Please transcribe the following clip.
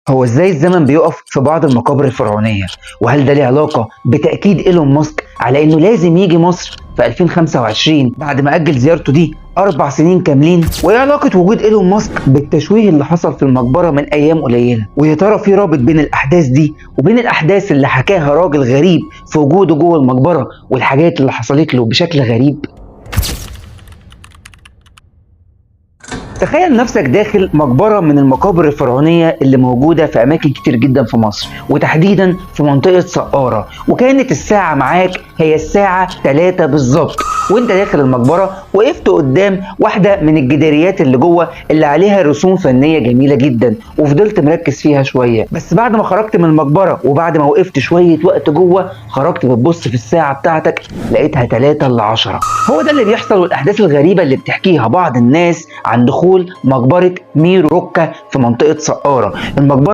هو ازاي الزمن بيقف في بعض المقابر الفرعونية؟ وهل ده ليه علاقة بتأكيد ايلون ماسك على انه لازم يجي مصر في 2025 بعد ما أجل زيارته دي 4 سنين كاملين؟ وايه علاقة وجود ايلون ماسك بالتشويه اللي حصل في المقبرة من ايام قليلة؟ ويا ترى في رابط بين الاحداث دي وبين الاحداث اللي حكاها راجل غريب في وجوده جوه المقبرة والحاجات اللي حصلت له بشكل غريب؟ تخيل نفسك داخل مقبرة من المقابر الفرعونية اللي موجودة في أماكن كتير جدا في مصر، وتحديدا في منطقة سقارة، وكانت الساعة معاك هي الساعة 3 بالظبط، وانت داخل المقبرة وقفت قدام واحدة من الجداريات اللي جوه اللي عليها رسوم فنية جميلة جدا، وفضلت مركز فيها شوية. بس بعد ما خرجت من المقبرة وبعد ما وقفت شوية وقت جوه، خرجت بتبص في الساعة بتاعتك لقيتها 9:45. هو ده اللي بيحصل، والأحداث الغريبة اللي بتحكيها بعض الناس عن دخول مقبرة ميرو روكا في منطقة سقارة. المقبرة